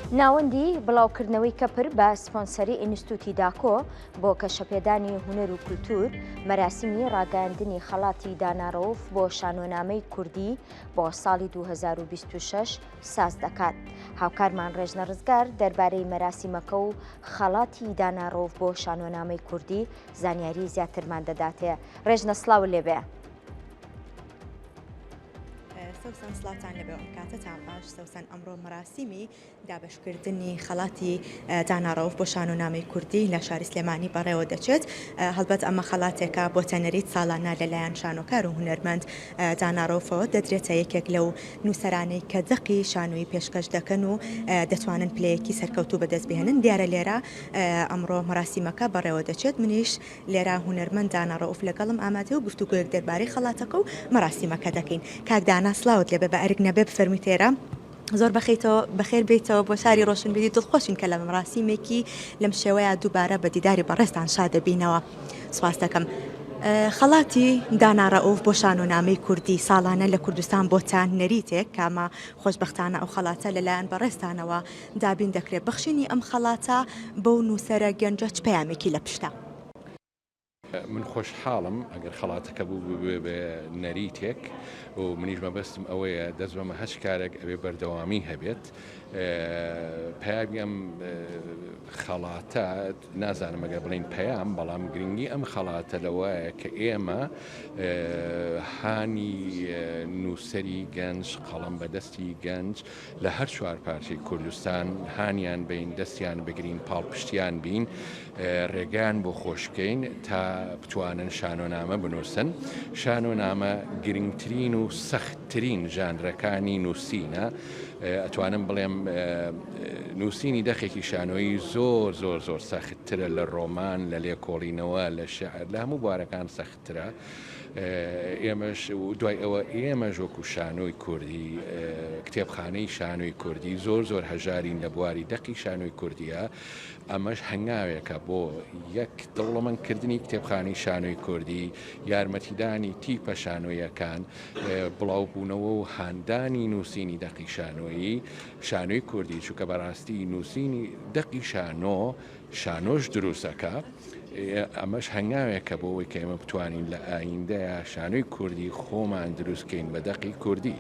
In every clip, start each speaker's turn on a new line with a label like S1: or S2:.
S1: ناوەندی بڵاوکردنەوەی کەپر بە سپۆنسەری ئینستوتی داکۆ بۆ گەشەپێدانی هونەر و کولتوور، مەراسیمی ڕاگەیاندنی خەڵاتی دانا ڕەوف بۆ شانۆنامەی کوردی بۆ ساڵی 2026 ساز دەکات. هاوکارمان ڕێژنە ڕزگار دەربارەی مەراسیمەکە و خەڵاتی دانا ڕەوف بۆ شانۆنامەی کوردی زانیاری زیاترمان دەداتێ. ڕێژنە سڵاوت لێبێ.
S2: سەوسەن سڵاوتان لێبێ ئەم کاتەتان باش سەوسەن ئەمڕۆ مەراسیمی دابەشکردنی خەڵاتی دانا ڕەوف بۆ شانۆنامەی کوردی لە شاری سلێمانی بەڕێوە دەچێت هەڵبەت ئەمە خەڵاتێکە بۆ تەنەریت ساڵانە لەلایەن شانۆکار و هونەرمەند دانا ڕەوفەوە دەدرێتە یەکێک لەو نووسەرانەی کە دەقی شانۆیی پێشکەش دەکەن و دەتوانن پلەیەکی سەرکەوتوو بەدەست بهێنن دیارە لێرە ئەمڕۆ مەراسیمەکە بەڕێوە دەچێت منیش لێرە هونەرمەند دانا ڕەئوف لەگەڵم ئامادەیە و گفتوگۆیەک دەربارەی خەڵاتەکە و مەراسیمەکە دەکەین. کاک دانا سڵاوت لێبێ بە ئەرک نەبێ بفەرموویت ئێرە. زۆر بەخیتەوە بەخێر بێیتەوە بۆ شاری ڕۆشنبیری دڵخۆشین کە لە مەراسیمێکی لەم شێوەیە دووبارە بە دیداری بەڕێزتان شاد دەبینەوە. سپاس دەکەم. خەڵاتی دانا ڕەئوف بۆ شانۆنامەی کوردی ساڵانە لە کوردستان بۆتە نەریتێک کامە خۆشبەختانە ئەو خەڵاتە لەلایەن بەڕێزتانەوە دابین دەکرێت. بەخشینی ئەم خەڵاتە بەو نووسەرە گەنجە چ پەیامێکی لە پشتە؟
S3: من خۆشحاڵم ئەگەر خەڵاتەکە بوو بێ نەریتێک و منیش مەبەستم ئەوەیە دەست بەمە هەچ کارێک ئەبێ بەردەوامی هەبێت پەیامی ئەم خەڵاتە نازانم ئەگەر بڵێین پەیام، بەڵام گرنگی ئەم خەڵاتە لەوەیە کە ئێمە هانی نووسەری گەنج، قەڵەم بەدەستی گەنج لە هەر چوار پارچەی کوردستان هانیان بین، دەستیان بگرین، پاڵپشتیان بین، ڕێگایان بۆ خۆش بکەین تا بتوانن شانۆنامە بنووسن. شانۆنامە گرنگترین و سەختترین ژانرەکانی نووسینە. ئەتوانم بڵێم نووسینی دەقێکی شانۆیی زۆر زۆر زۆر سەختترە لە ڕۆمان، لە لێکۆڵینەوە، لە شعر، لە هەموو بوارەکان سەختترە. ئێمەش دوای ئەوە ئێمەش وەکو شانۆی کوردی، کتێبخانەی شانۆی کوردی زۆر زۆر هەژارین لە بواری دەقی شانۆی کوردیە. ئەمەش هەنگاوێکە بۆ یەک دەوڵەمەندکردنی کتێبخانەی شانۆی کوردی، یارمەتیدانی تیپە شانۆیەکان، بڵاوبوونەوە و هاندانی نووسینی دەقی شانۆیی، شانۆی کوردی، چونکە بەڕاستی نووسینی دەقی شانۆ، شانۆش دروست ئەکا، ئەمەش هەنگاوێکە بۆ ئەوەی کە ئێمە بتوانین لە ئایندەیا شانۆی کوردی خۆمان دروست کەین بە دەقی کوردی.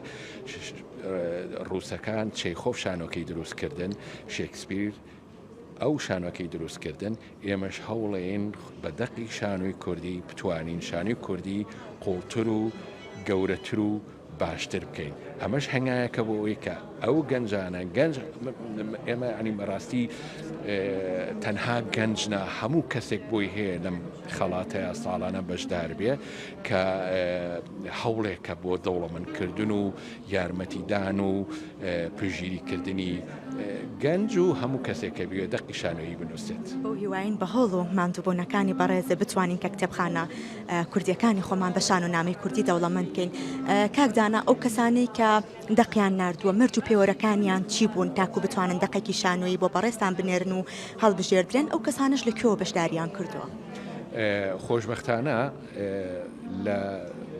S3: ڕووسەکان چەیخۆف شانۆکەی دروست کردن، شێکسپیر ئەو شانۆکەی دروست کردن، ئێمەش هەوڵەیەین بە دەقی شانۆی کوردی بتوانین شانۆی کوردی قوڵتر و گەورەتر و باشتر بکەین ئەمەش هەنگایەکە بۆ ئەوەی کە ئەو گەنجانە گەنج ئێمە ینی بەڕاستی تەنها گەنج نا هەموو کەسێک بۆی هەیە لەم خەڵاتەیە ساڵانە بەشدار بێ کە هەوڵێکە بۆ دەوڵەمەندکردن و یارمەتیدان و پشتگیریکردنی گەنج و هەموو کەسێک کە بیەوێت دەقی شانۆیی بنووسێت.
S2: بەو هیوایەین بە هەوڵ و ماندووبوونەکانی بەڕێزت بتوانین کە کتێبخانە کوردییەکانی خۆمان بە شانۆنامەی کوردی دەوڵەمەند بکەین. کاک دانا ئەو کەسانەی کە دەقیان ناردووە مەرج و پێوەرەکانیان چی بوون تاکوو بتوانن دەقێکی شانۆیی بۆ بەڕێزتان بنێرن و هەڵبژێردرێن، ئەو کەسانەش لە کوێوە بەشدارییان کردووە؟
S3: خۆشبەختانە لە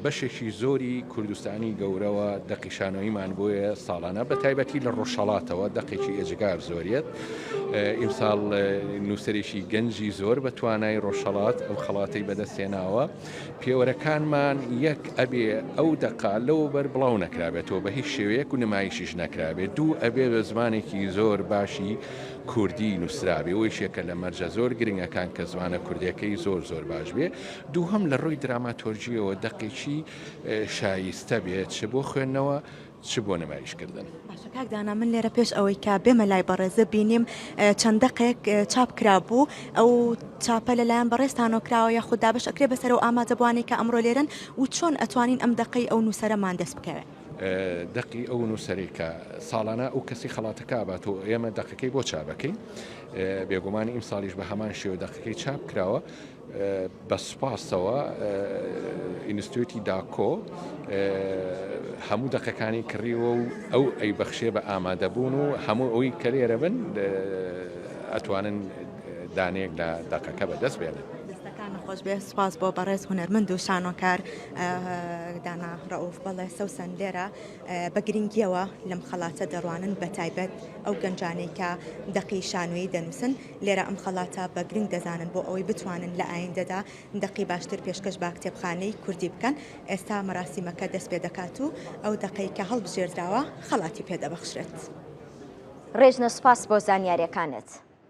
S3: بەشێکی زۆری کوردستانی گەورەوە دەقی شانۆییمان بۆیە ساڵانە بە تایبەتی لە ڕۆژهەڵاتەوە دەقێکی ئێجگار زۆریەت ئیمساڵ نووسەرێکی گەنجی زۆر بە توانای ڕۆژهەڵات ئەو خەڵاتەی بەدەستهێناوە پێوەرەکانمان یەک ئەبێ ئەو دەقا لەوە بەر بڵاو نەکرابێتەوە بە هیچ شێوەیەک و نمایشیش نەکرابێت دوو ئەبێ بە زمانێکی زۆر باشی کوردی نووسرابێ و یەکێکە لە مەرجە زۆر گرنگەکان کە زمانە کوردیەکەی زۆر زۆر باش بێ دووهەم لە ڕووی دراماتۆرجیەوە دەقێکی شایستە بێ چ بۆ خوێندنەوە چ بۆ نمایشکردن.
S2: باشە کاک دانا من لێرە پێش ئەوەی کە بێمە لای بەڕێزت بینیم چەند دەقێک چاپ کرابوو ئەو چاپە لەلایەن بەڕێزتانەوە کراوە یاخود دابەش ئەکرێ بەسەر ئەو ئامادەبووانەی کە ئەمڕۆ لێرەن و چۆن ئەتوانین ئەم دەقەی ئەو نووسەرەمان دەست بکەوێ؟
S3: دەقی ئەو نووسەرەی کە ساڵانە ئەو کەسی خەڵاتەکە ئەبات و ئێمە دەقەکەی بۆ چاپەکەین بێگومان ئیمساڵیش بە هەمان شێوە دەقەکەی چاپ کراوە بە سوپاسەوە ئینستیتوتی داکۆ هەموو دەقەکانی کڕیوە و ئەو ئەی بەخشێ بە ئامادەبوون و هەموو ئەوی کە لێرە بن ئەتوانن دانەیەک لە دەقەکە بەدەست بێنن.
S2: خۆش بێ سوپاس بۆ بەڕێز هونەرمەند و شانۆکار دانا ڕەئوف. بەڵێ سەوسەن لێرە بە گرنگیەوە لەم خەڵاتە دەڕوانن بە تایبەت ئەو گەنجانەی کە دەقی شانۆیی دەنووسن لێرە ئەم خەڵاتە بە گرنگ دەزانن بۆ ئەوەی بتوانن لە ئایندەدا دەقی باشتر پێشکەش بە کتێبخانەی کوردی بکەن ئێستا مەراسیمەکە دەست پێ دەکات و ئەو دەقەی کە هەڵبژێردراوە خەڵاتی پێ دەبەخشرێت.
S1: ڕێژنە سوپاس بۆ زانیاریەکانت.